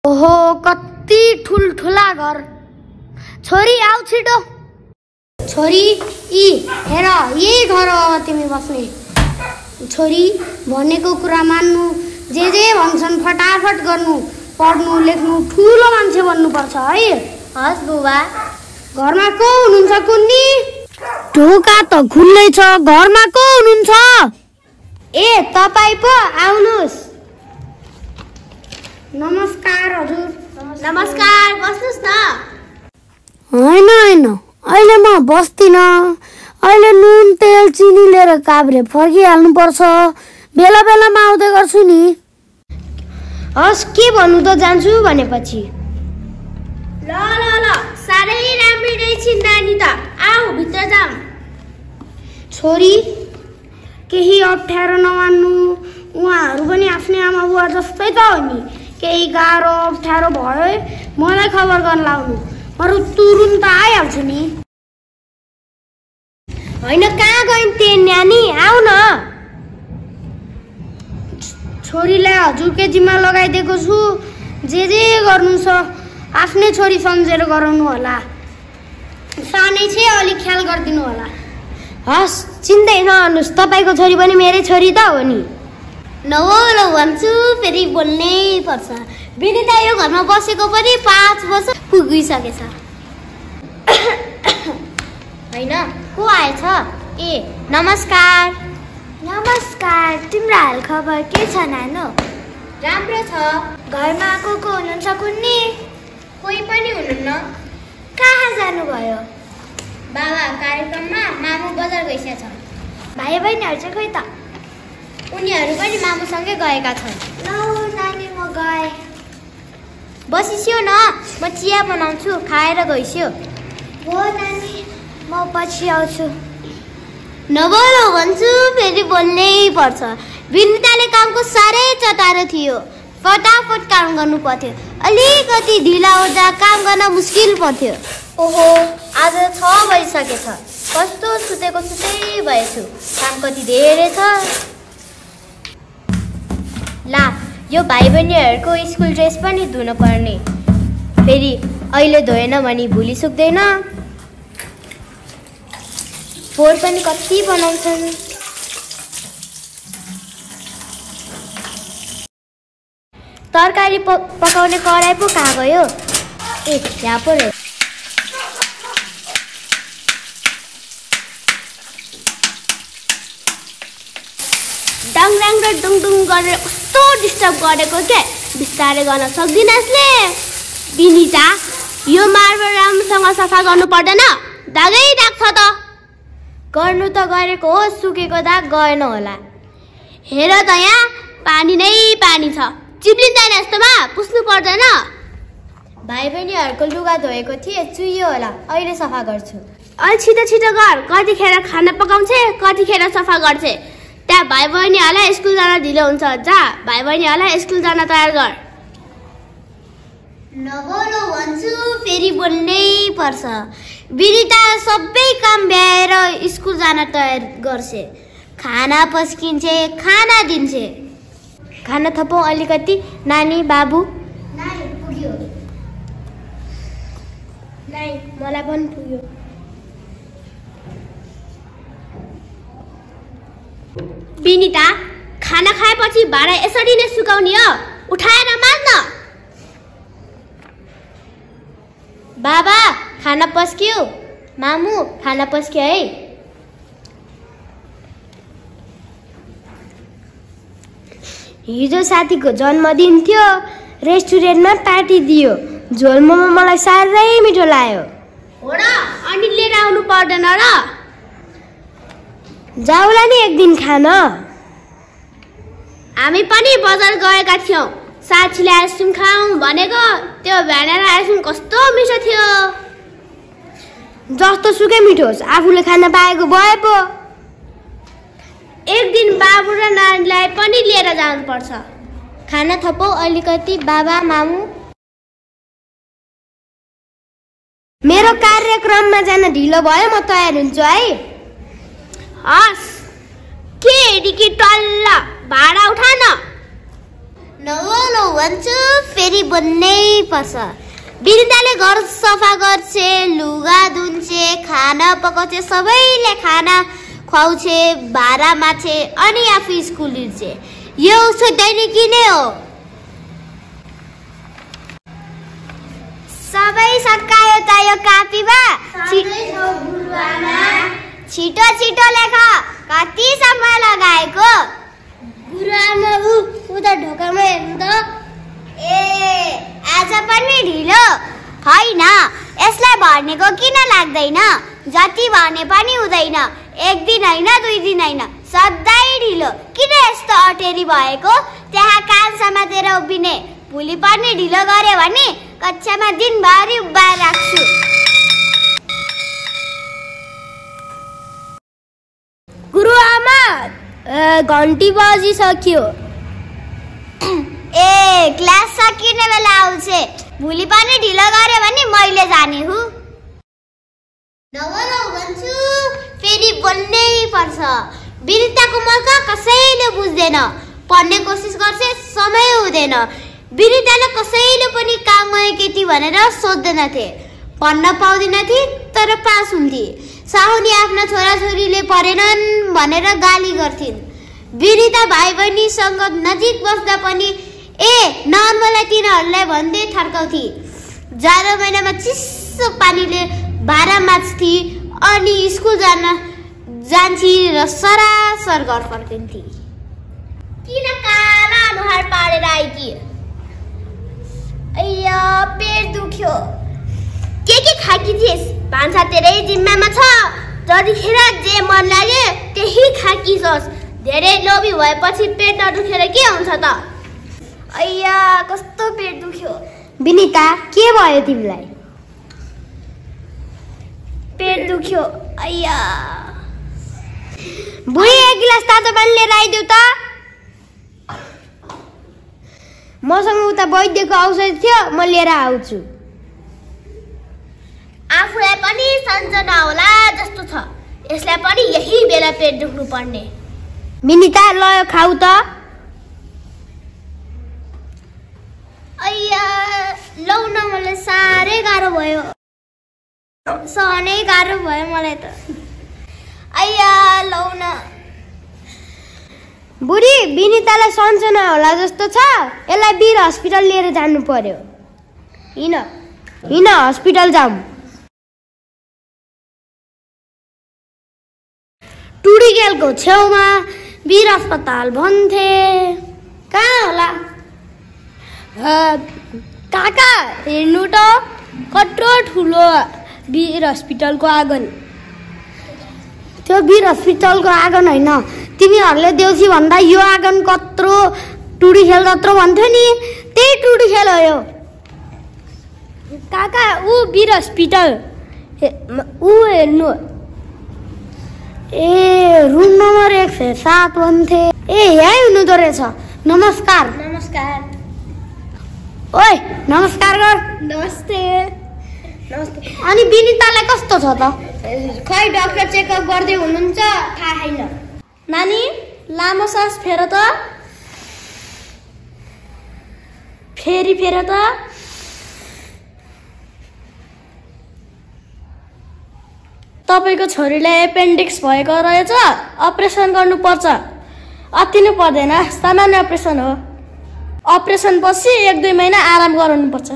ओहो कति ठुलठुला घर। छोरी आऊ छिटो। छोरी यी हेर यही घर हो तिमी बस्ने। छोरी भनेको कुरा मान्नु, जे भन्छन् फटाफट गर्नु, पढ्नु लेख्नु, ठुलो मान्छे बन्नुपर्छ है। हस् बुबा। घरमा को हुनुहुन्छ कुन्नी? ढोका त खुल्लै छ, घरमा को हुनुहुन्छ? ए तपाईँ पो आउनुहोस्। नमस्कार हजुर। नमस्कार, बस्नुहोस् न। होइन अहिले म बस्दिन। अहिले नुन तेल चिनी लिएर काभ्रे फर्किहाल्नु पर्छ। बेला बेलामा आउँदै गर्छु नि। हस् के भन्नु त जान्छु भनेपछि। ल साह्रै राम्रो रहेछ नानी त। आऊ भित्र जाऊ। छोरी केही अप्ठ्यारो नमान्नु, उहाँहरू पनि आफ्नै आमा बुवा जस्तै त हो नि। केही गाह्रो अप्ठ्यारो भयो मलाई खबर गर्न लाउनु, अरू तुरुन्त आइहाल्छु नि। होइन कहाँ गइन्थे नानी, आऊ न। छोरीलाई हजुरकै जिम्मा लगाइदिएको छु। जे गर्नु छ आफ्नै छोरी सम्झेर गराउनु होला। सानै छे अलिक ख्याल गरिदिनु होला। हस् चिन्तै नगर्नुहोस्, तपाईँको छोरी पनि मेरै छोरी त हो नि। नौ भन्छु फेरि बोल्नै पर्छ। विनिता यो घरमा बसेको पनि 5 वर्ष पुगिसकेछ। होइन को आएछ? ए नमस्कार। नमस्कार, तिम्रो हाल खबर के छ नानो? राम्रो छ। घरमा को हुनुहुन्छ कुन्नी? कोही पनि हुनुहुन्न। कहाँ जानुभयो? बाबा कार्यक्रममा, मामु बजार गइसकेछ। भाइ बहिनीहरू चाहिँ खोइ त? उनीहरू पनि मामुसँगै गएका छन्। ल नानी म गएँ। बसिस्यो न, म चिया बनाउँछु, खाएर गइस्यो। हो नानी, म पछि आउँछु। नबोलो भन्छु फेरि बोल्नै पर्छ। विनिताले कामको साह्रै चटारो थियो। फटाफट काम गर्नु पर्थ्यो। अलिकति ढिला हुँदा काम गर्न मुस्किल पर्थ्यो। ओहो आज 6 बजिसकेछ। कस्तो सुतेको सुतै भएछु। काम कति धेरै छ। ला यो भाइ बहिनीहरूको स्कुल ड्रेस पनि धुन पर्ने। फेरि अहिले धोएन भने भोलि सुक्दैन। फोहोर पनि कति बनाउँछन्। तरकारी पकाउने कराई पो कहाँ गयो? ए यहाँ पो रहेछ। डाङडाङ र डुङडुङ गरेर कस्तो डिस्टर्ब गरेको के। बिस्तारै गर्न सक्दिन यसले। विनिता यो मार्बल राम्रोसँग सफा गर्नु पर्दैन, दागै दाग छ त। गर्नु त गरेको हो, सुकेको दाग गएन होला। हेर त यहाँ पानी नै पानी छ। चिप्लिँदैन यस्तोमा, पुस्नु पर्दैन। भाइ बहिनीहरूको लुगा धोएको थिएँ, चुहियो होला, अहिले सफा गर्छु। अलि छिटो छिटो गर, कतिखेर खाना पकाउँछ, कतिखेर सफा गर्छ। त्यहाँ भाइ बहिनीहरूलाई स्कुल जान ढिलो हुन्छ। जा भाइ बहिनीहरूलाई स्कुल जान तयार गर। नबोलो भन्छु फेरि बोल्नै पर्छ। विनिता सबै काम भ्याएर स्कुल जान तयार गर्छ। खाना पस्किन्छ, खाना दिन्छ। खाना थपौँ अलिकति। नानी बाबु? नानी पुग्यो। नाइ मलाई पनि पुग्यो। विनिता खाना खाएपछि भाँडा यसरी नै सुकाउने हो, उठाएर मान्न। बाबा खाना पस्क्यो। मामु खाना पस्क्यो है। हिजो साथीको जन्मदिन थियो, रेस्टुरेन्टमा पार्टी दियो। झोल मोमो मलाई साह्रै मिठो लाग्यो। हो र, अनि लिएर आउनु पर्दैन र? जाउला नि एक दिन खान। हामी पनि बजार गएका थियौँ। साथीले आइसक्रिम खाऊँ भनेको, त्यो भ्यानेला आइसक्रिम कस्तो मिठो थियो। जस्तो सुकै मिठो होस्, आफूले खान पाएको भए पो। एक दिन बाबु र नानीलाई पनि लिएर जानुपर्छ। खाना थपौ अलिकति। बाबा मामु? मेरो कार्यक्रममा जान ढिलो भयो, म तयार हुन्छु है। हस् के हेरी कि टल्ल भाडा उठा न। नौ भन्छु फेरि बन्नै पर्छ। बिनिताले घर सफा गर्छे, लुगा धुन्छे, खाना पकाउँछे, सबैले खाना खुवाउँछे, भाडा माछे अनि आफू स्कुल हिँड्छे। यो उसको दैनिकी नै हो। सबै सकायो त यो कापीमा? छिटो छिटो लेख। कति समय लगाएको? गुरुआमा ऊ त ढोकामा हेर्नु त। ए आज पनि ढिलो? होइन, यसलाई भनेको किन लाग्दैन? जति भने पनि हुँदैन। एक दिन होइन, 2 दिन होइन, सधैँ ढिलो। किन यस्तो अटेरी भएको? त्यहाँ कान समातेर उभिने। भोलि पनि ढिलो गरे भने कक्षामा दिनभरि उभिएर राख्छु। गुरुआमा घन्टी बजिसक्यो। ए क्लास सकिने बेला आउँछ। भोलि पनि ढिलो गरे भने मैले जाने हुँ। नौ भन्छु फेरि बोल्नै पर्छ। बिनिताको मौका कसैले बुझ्दैन। पढ्ने कोसिस गर्छ, समय हुँदैन। बिनिताले कसैले पनि काममा केटी भनेर सोध्दैनथे। पढ्न पाउँदैनथे तर पास हुन्थे। साहुनी आफ्ना छोराछोरीले पढेनन् भनेर गाली गर्थिन्। बिनिता भाइ बहिनीसँग नजिक बस्दा पनि नर्मलाई तिनीहरूलाई भन्दै थर्काउँथे। जाडो महिनामा चिसो पानीले भाडा माझ्थे अनि स्कुल जान्थे र सरासर घर फर्किन्थे। किन काला अनुहार पारेर आइकी? अय्या पेट दुख्यो। के खाकी थिएस्? भान्सा तेरै जिम्मामा छ। जतिखेर जे मन लाग्यो त्यही खाकिसोस्। धेरै लोभी भएपछि पेट नदुखेर के हुन्छ त? अय्या कस्तो पेट दुख्यो। बिनिता के भयो तिमीलाई? पेट दुख्यो। अय्या बुढी एक गिलास तातो पानी लिएर आइदेऊ त। मसँग उता वैद्यको औषधि थियो, म लिएर आउँछु। आफूलाई पनि सन्चो नहोला जस्तो छ। यसलाई पनि यही बेला पेट दुख्नु पर्ने। बिनिता ल खाऊ त। अय्या लौ न, मलाई साह्रै गाह्रो भयो। सहनै गाह्रो भयो मलाई त। अय्या लौ न। बुढी बिनितालाई सन्चो नहोला जस्तो छ। यसलाई वीर हस्पिटल लिएर जानु पर्यो। हिँड हस्पिटल जाऊँ। टुडिगेलको छेउमा वीर अस्पताल भन्थे। कहाँ होला? काका हेर्नु त, कत्रो ठुलो वीर हस्पिटलको आँगन। त्यो वीर हस्पिटलको आँगन होइन, तिमीहरूले देउसी भन्दा यो आँगन कत्रो टुडिखेल जत्रो भन्थ्यो नि, त्यही टुडिखेल हो यो। काका ऊ वीर हस्पिटल ऊ हेर्नु। ए रुम नम्बर 107 भन्थे। यही हुनुहुँदो रहेछ। नमस्कार। नमस्कार। ओइ नमस्कार गर। नमस्ते। अनि बिनितालाई कस्तो छ त? खै डाक्टर चेकअप गर्दै हुनुहुन्छ, थाहा छैन। नानी लामो सास फेर त। फेरि फेर त। तपाईको छोरीलाई एपेन्डिक्स भएको रहेछ, अपरेसन गर्नुपर्छ। अति नै पर्दैन, सामान्य अपरेसन हो। अपरेसन पछि 1-2 महिना आराम गराउनुपर्छ।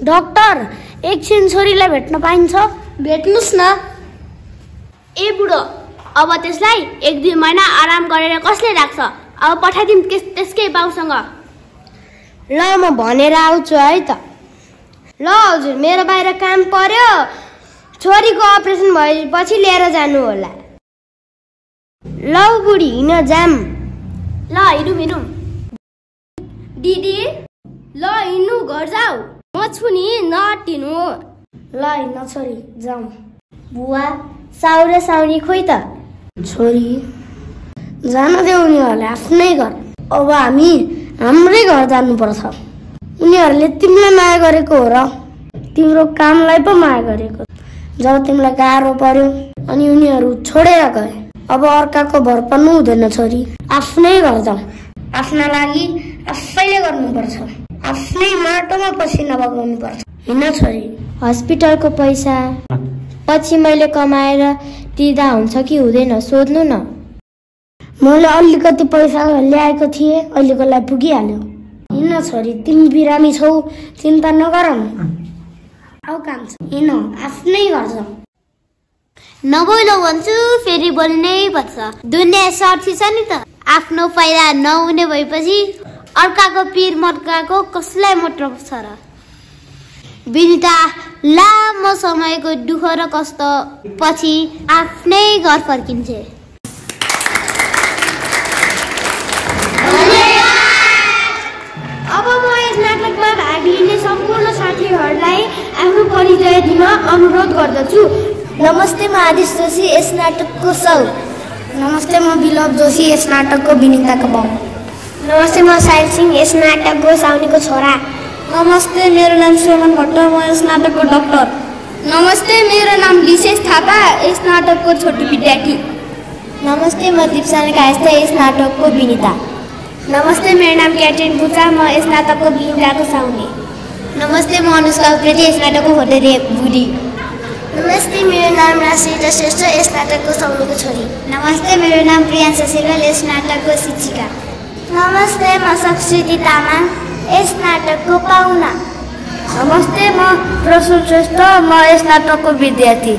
डाक्टर एकछिन छोरीलाई भेट्न पाइन्छ? भेट्नुस् न। ए बुढो, अब त्यसलाई 1-2 महिना आराम गरेर कसले राख्छ? अब पठाइदिउँ त्यसकै बाउसँग। ल म भनेर आउँछु है त। ल हजुर, मेरो बाहिर काम पर्यो। छोरीको अपरेसन भएपछि लिएर जानु होला। ल बुढी हिँड जाम। ल हिँडौँ। दिदी ल हिँड्नु, घर जाऊ। म छु नि, नटिनु। ल हिँड छोरी, जाऊ। बुवा साउ र साउनी खोइ त? छोरी जान देऊ उनीहरूले आफ्नै घर। अब हामी हाम्रै घर जानुपर्छ। उनीहरूले तिमीलाई माया गरेको हो र तिम्रो कामलाई पो माया गरेको। जब तिमीलाई गाह्रो पर्यो अनि उनीहरू छोडेर गए, अब अर्काको भर पर्नु हुँदैन छोरी। आफ्नै घर जाऊ। आफ्ना लागि आफैले गर्नुपर्छ। आफ्नै माटोमा पसिना बगाउनुपर्छ। हिँड छोरी। हस्पिटलको पैसा पछि मैले कमाएर तिर्दा हुन्छ कि हुँदैन सोध्नु न। मैले अलिकति पैसा ल्याएको थिएँ, अहिलेकोलाई पुगिहाल्यो। हिँड छोरी, तिमी बिरामी छौ, चिन्ता नगर न। आऊ कान्छ, हिँड, आफ्नै गर्छ। नबोलो भन्छु फेरि बोल्नै पर्छ। दुनियाँ स्वार्थी छ नि त। आफ्नो फाइदा नहुने भएपछि अर्काको पिर मर्काको कसलाई मतलब छ र। विनिता लामो समयको दुःख र कष्ट पछि आफ्नै घर फर्किन्छे। अब म यस नाटकमा भाग लिने सम्पूर्ण साथीहरूलाई आफ्नो परिचय दिन अनुरोध गर्दछु। नमस्ते, म आदिश जोशी, यस नाटकको साउ। नमस्ते, म विलोप जोशी, यस नाटकको विनिताको बाउ। नमस्ते, म साहिल सिंह, यस नाटकको साउनीको छोरा। नमस्ते, मेरो नाम श्रवण भट्ट, म यस नाटकको डाक्टर। नमस्ते, मेरो नाम विशेष थापा, यस नाटकको छोटी विद्यार्थी। नमस्ते, म दिपसाना कायस्था, यस नाटकको विनिता। नमस्ते, मेरो नाम क्याट्रिन बुचा, म यस नाटकको विनिताको साउनी। नमस्ते, म अनुष्का उप्रेती, यस नाटकको होटेरी बुढी। नमस्ते, मेरो नाम राशिता श्रेष्ठ, यस नाटकको साउनीको छोरी। नमस्ते, मेरो नाम प्रियांशा सिलवाल, यस नाटकको शिक्षिका। नमस्ते, म संस्कृति तामाङ, यस नाटकको पाहुना। नमस्ते, म प्रसून श्रेष्ठ, म यस नाटकको विद्यार्थी।